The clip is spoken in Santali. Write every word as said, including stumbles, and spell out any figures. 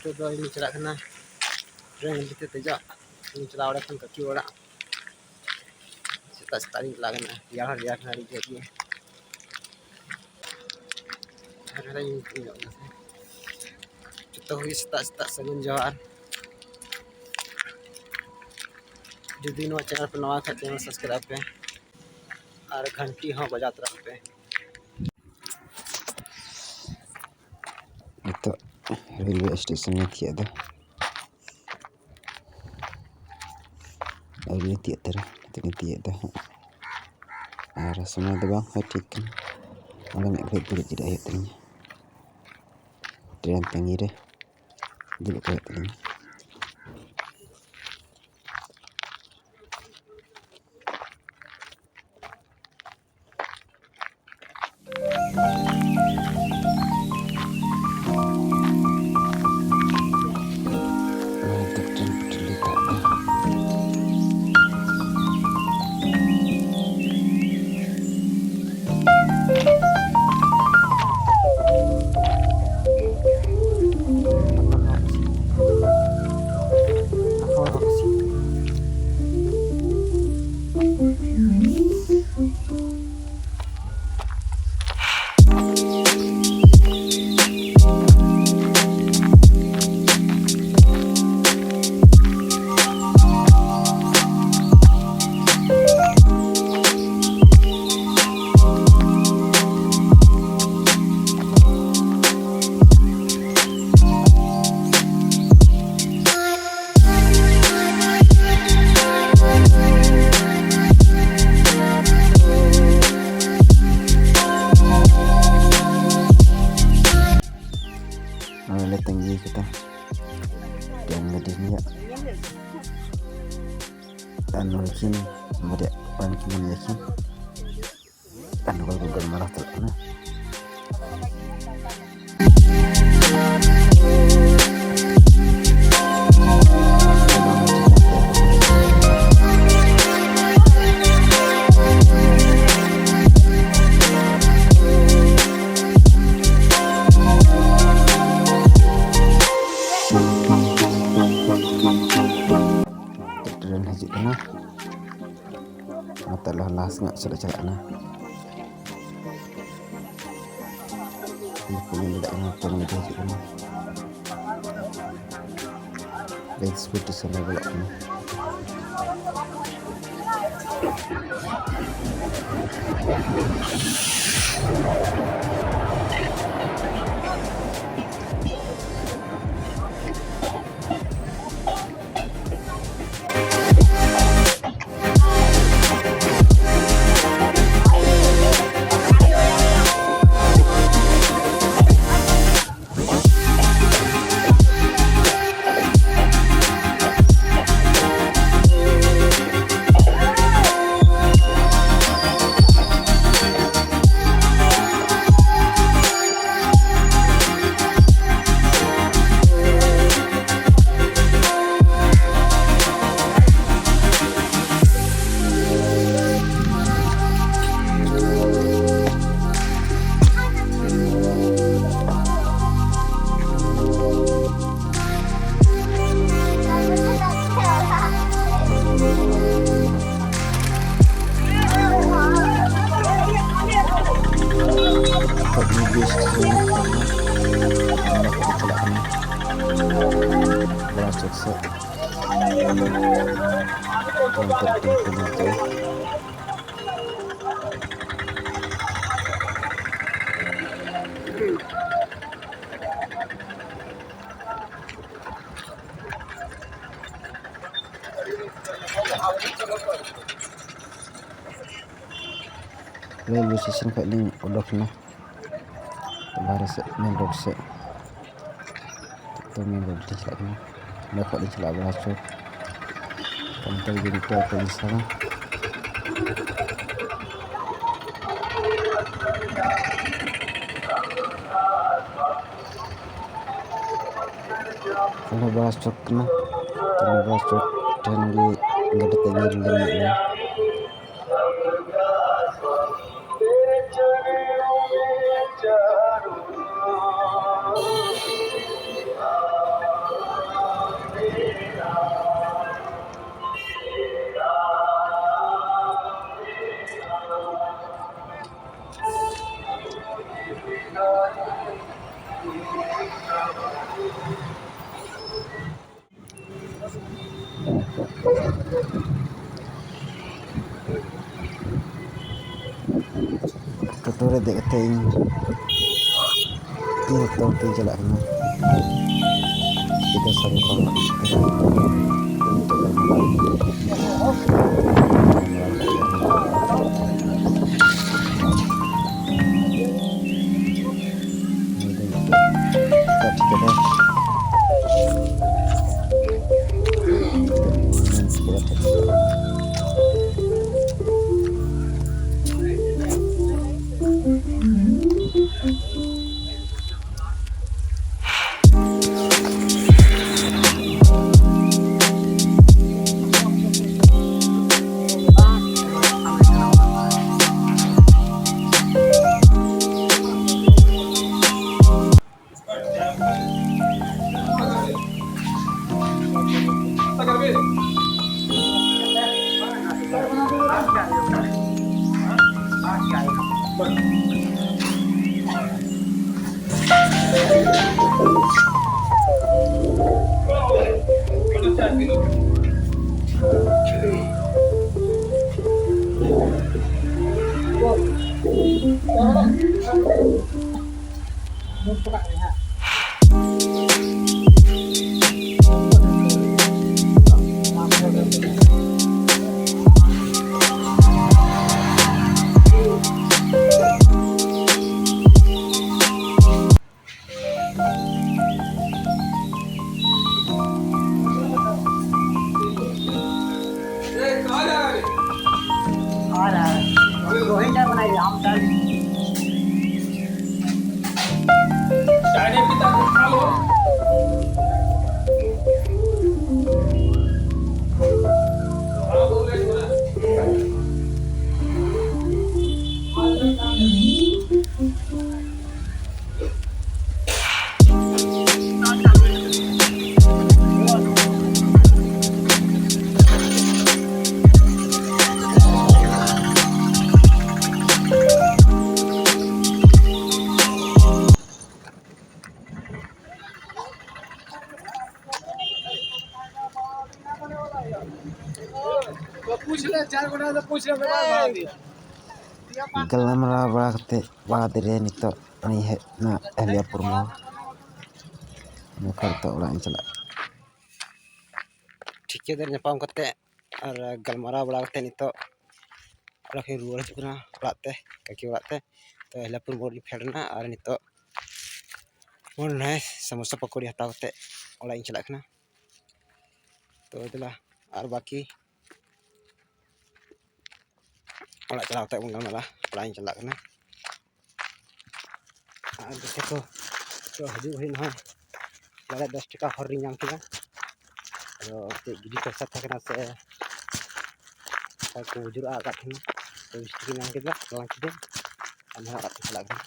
ᱱᱤᱛᱚᱜ ᱫᱚ ᱤᱧ ᱪᱟᱞᱟᱜ ᱠᱟᱱᱟ ᱴᱨᱮᱱ ᱜᱟᱹᱰᱤ ᱛᱮ ᱫᱮᱡᱚᱜ᱾ ᱤᱧ ᱪᱟᱞᱟᱣ ᱵᱟᱲᱟ ᱠᱷᱟᱱ ᱠᱟᱹᱠᱤ ᱚᱲᱟᱜ᱾ ᱥᱮᱛᱟᱜ ᱥᱮᱛᱟᱜ ᱤᱧ ᱪᱟᱞᱟᱜ ᱠᱟᱱᱟ, ᱨᱮᱭᱟᱲ ᱦᱚᱸ ᱨᱮᱭᱟᱲ ᱠᱟᱱᱟ ᱟᱹᱰᱤ ᱡᱳᱨ ᱜᱮ᱾ ᱟᱨ ᱦᱟᱱᱮ ᱤᱧ ᱧᱚᱜ ᱠᱟᱱᱟ ᱥᱮ᱾ ᱡᱚᱛᱚ ᱠᱚᱜᱮ ᱥᱮᱛᱟᱜ ᱥᱮᱛᱟᱜ ᱥᱟᱹᱜᱩᱱ ᱡᱚᱦᱟᱨ᱾ ᱡᱩᱫᱤ ᱱᱚᱣᱟ ᱪᱮᱱᱮᱞ ᱯᱮ ᱱᱟᱣᱟ ᱠᱷᱟᱡ, ᱪᱮᱱᱮᱞ ᱥᱟᱵᱥᱠᱨᱟᱭᱤᱵ ᱯᱮ ᱟᱨ ᱜᱷᱟᱱᱴᱤ ᱦᱚᱸ ᱵᱟᱡᱟᱣ ᱛᱚᱨᱟ ᱠᱟᱜ ᱯᱮ᱾ ᱱᱤᱛᱚᱜ ᱨᱮᱞᱣᱮ ᱥᱴᱮᱥᱚᱱ ᱞᱮ ᱛᱤᱭᱳᱜ ᱮᱫᱟ᱾ ᱟᱹᱣᱨᱤ ᱞᱮ ᱛᱤᱭᱳᱜ ᱩᱛᱟᱹᱨᱟ, ᱱᱤᱛᱚᱜ ᱞᱮ ᱛᱤᱭᱳᱜ ᱮᱫᱟ ᱦᱟᱸᱜ᱾ ᱟᱨ ᱥᱚᱢᱚᱭ ᱫᱚ ᱵᱟᱝ ᱦᱩᱭ ᱴᱷᱤᱠ ᱠᱟᱱᱟ, ᱚᱸᱰᱮ ᱢᱤᱫ ᱜᱷᱟᱹᱲᱤᱡ ᱫᱩᱲᱩᱵ ᱡᱤᱨᱟᱹᱜ ᱦᱩᱭᱩᱜ ᱛᱟᱹᱞᱤᱧᱟ᱾ ᱴᱨᱮᱱ ᱛᱟᱺᱜᱤ ᱨᱮ ᱫᱩᱲᱩᱵ ᱦᱩᱭᱩᱜ ᱛᱟᱹᱞᱤᱧᱟ᱾ ᱱᱚᱰᱮ ᱞᱮ ᱛᱟᱺᱜᱤ ᱠᱟᱫᱟ ᱴᱨᱮᱱ ᱜᱟᱹᱰᱤ ᱨᱮᱭᱟᱜ᱾ ᱟᱨ ᱱᱩᱠᱤᱱ ᱵᱟᱨᱭᱟ ᱠᱚᱲᱟ ᱠᱤᱱ ᱧᱮᱞ ᱠᱤᱱ᱾ ᱟᱨ ᱱᱚᱝᱠᱟ ᱠᱚ ᱜᱟᱞᱢᱟᱨᱟᱣ ᱦᱟᱛᱟᱲᱚᱜ ᱠᱟᱱᱟ᱾ ᱥᱮᱱᱟᱜ ᱥᱮᱫ ᱞᱮ ᱪᱟᱞᱟᱜ ᱠᱟᱱᱟ᱾ ᱧᱮᱞ ᱫᱟᱲᱮᱭᱟᱜ ᱠᱟᱱᱟ, ᱴᱨᱮᱱ ᱜᱟᱹᱰᱤ ᱦᱤᱡᱩᱜ ᱠᱟᱱᱟ᱾ ᱨᱮᱞ ᱥᱴᱮᱥᱚᱱ ᱨᱮ ᱵᱚᱞᱚᱜ ᱠᱟᱱᱟ᱾ ᱱᱤᱛᱚᱜ ᱱᱤᱭᱩ ᱵᱚᱥ ᱥᱴᱮᱥᱚᱱ ᱦᱩᱭᱩᱜ ᱠᱟᱱᱟ᱾ ᱚᱱᱟ ᱠᱚ ᱪᱟᱞᱟᱜ ᱠᱟᱱᱟ ᱵᱚᱲᱟ ᱪᱚᱠ ᱥᱮᱫ᱾ ᱚᱱᱛᱮ ᱨᱮ ᱴᱮᱢᱯᱩ ᱧᱮᱞ ᱛᱮ᱾ ᱨᱮᱞᱣᱮ ᱥᱴᱮᱥᱚᱱ ᱠᱷᱚᱱ ᱞᱤᱧ ᱚᱰᱚᱠ ᱮᱱᱟ ᱵᱟᱦᱨᱮ ᱥᱮᱫ, ᱢᱮᱱ ᱨᱳᱰ ᱥᱮᱫ᱾ ᱛᱚ, ᱢᱮᱱ ᱨᱳᱰ ᱛᱮ ᱪᱟᱞᱟᱜ ᱠᱟᱱᱟ, ᱚᱸᱰᱮ ᱠᱷᱚᱱ ᱞᱤᱧ ᱪᱟᱞᱟᱜᱼᱟ ᱵᱚᱲᱟ ᱪᱚᱠ᱾ ᱚᱱᱛᱮ ᱨᱮᱜᱮ ᱢᱤᱫᱴᱮᱡ ᱚᱴᱳ ᱞᱤᱧ ᱥᱟᱵᱟ᱾ ᱚᱸᱰᱮ ᱵᱟᱥ ᱪᱚᱠ ᱠᱟᱱᱟ᱾ ᱚᱱᱟ ᱵᱟᱥ ᱪᱚᱠ ᱴᱷᱮᱱ ᱜᱮ ᱜᱟᱹᱰᱤ ᱛᱮ ᱧᱮᱞ ᱞᱮ ᱢᱮᱱᱟᱜ ᱞᱮᱭᱟ᱾ ᱴᱳᱴᱳ ᱨᱮ ᱫᱮᱡ ᱠᱟᱛᱮ ᱤᱧ ᱛᱤᱱ ᱚᱠᱛᱚ ᱛᱤᱧ ᱪᱟᱞᱟᱜ ᱠᱟᱱᱟ᱾ ᱥᱤᱫᱷᱟᱹ ᱥᱟᱹᱨᱩ ᱯᱟᱨᱚᱢ ᱤᱫᱤ ᱠᱟᱛᱮ ᱤᱧ ᱪᱟᱞᱟᱜ ᱠᱟᱱᱟ᱾ ᱴᱷᱤᱠᱟᱹᱫᱟᱨ᱾ और, अ, रोहिंग्या बनाई हम सर। चाय नहीं पीता तो खा लो। ᱜᱟᱞᱢᱟᱨᱟᱣ ᱵᱟᱲᱟ ᱠᱟᱛᱮ ᱵᱟᱫᱽ ᱨᱮ ᱱᱤᱛᱚᱜ ᱩᱱᱤ ᱦᱮᱡ ᱮᱱᱟ ᱦᱮᱞᱤᱭᱟᱯᱩᱨ ᱢᱳᱲ᱾ ᱚᱱᱟ ᱠᱷᱚᱱ ᱱᱤᱛᱚᱜ ᱚᱲᱟᱜ ᱤᱧ ᱪᱟᱞᱟᱜᱼᱟ᱾ ᱴᱷᱤᱠᱟᱹᱫᱟᱨ ᱧᱟᱯᱟᱢ ᱠᱟᱛᱮ ᱟᱨ ᱜᱟᱞᱢᱟᱨᱟᱣ ᱵᱟᱲᱟ ᱠᱟᱛᱮ ᱱᱤᱛᱚᱜ ᱚᱲᱟᱜ ᱤᱧ ᱨᱩᱣᱟᱹᱲ ᱦᱤᱡᱩᱜ ᱠᱟᱱᱟ, ᱚᱲᱟᱜ ᱛᱮ, ᱠᱟᱹᱠᱤ ᱚᱲᱟᱜ ᱛᱮ᱾ ᱛᱚ ᱦᱮᱞᱤᱭᱟᱯᱩᱨ ᱢᱳᱲ ᱤᱧ ᱯᱷᱮᱰ ᱮᱱᱟ ᱟᱨ ᱱᱤᱛᱚᱜ ᱢᱳᱲ ᱱᱚᱜᱼᱚᱭ ᱥᱟᱢᱳᱥᱟ ᱯᱟᱠᱚᱲᱤ ᱦᱟᱛᱟᱣ ᱠᱟᱛᱮ ᱚᱲᱟᱜ ᱤᱧ ᱪᱟᱞᱟᱜ ᱠᱟᱱᱟ᱾ ᱛᱚ ᱫᱮᱞᱟ ᱟᱨ ᱵᱟᱹᱠᱤ ᱚᱲᱟᱜ ᱪᱟᱞᱟᱣ ᱠᱟᱛᱮ ᱵᱚᱱ ᱜᱟᱞᱢᱟᱨᱟᱜᱼᱟ᱾ ᱚᱲᱟᱜ ᱤᱧ ᱪᱟᱞᱟᱜ ᱠᱟᱱᱟ᱾ ᱟᱨ ᱡᱚᱛᱚ ᱠᱚ ᱛᱚ ᱦᱤᱡᱩᱜ ᱦᱩᱭ ᱱᱚᱜᱼᱚᱭ ᱥᱟᱲᱮ ᱫᱚᱥ ᱴᱟᱠᱟ ᱦᱚᱨ ᱨᱤᱧ ᱧᱟᱢ ᱠᱮᱫᱟ᱾ ᱟᱫᱚ ᱪᱮᱫ ᱜᱤᱰᱤ ᱯᱚᱭᱥᱟ ᱛᱟᱦᱮᱸ ᱠᱟᱱᱟ ᱥᱮ ᱚᱠᱟ ᱠᱚ ᱡᱩᱨᱟᱜ ᱟᱠᱟᱫ ᱛᱟᱦᱮᱱᱟ, ᱛᱚ ᱵᱤᱥ ᱴᱟᱠᱟᱧ ᱧᱟᱢ ᱠᱮᱫᱟ, ᱪᱟᱞᱟᱣ ᱠᱮᱫᱟᱹᱧ ᱟᱨ ᱱᱚᱣᱟ ᱚᱲᱟᱜ ᱛᱮᱧ ᱪᱟᱞᱟᱜ ᱠᱟᱱᱟ᱾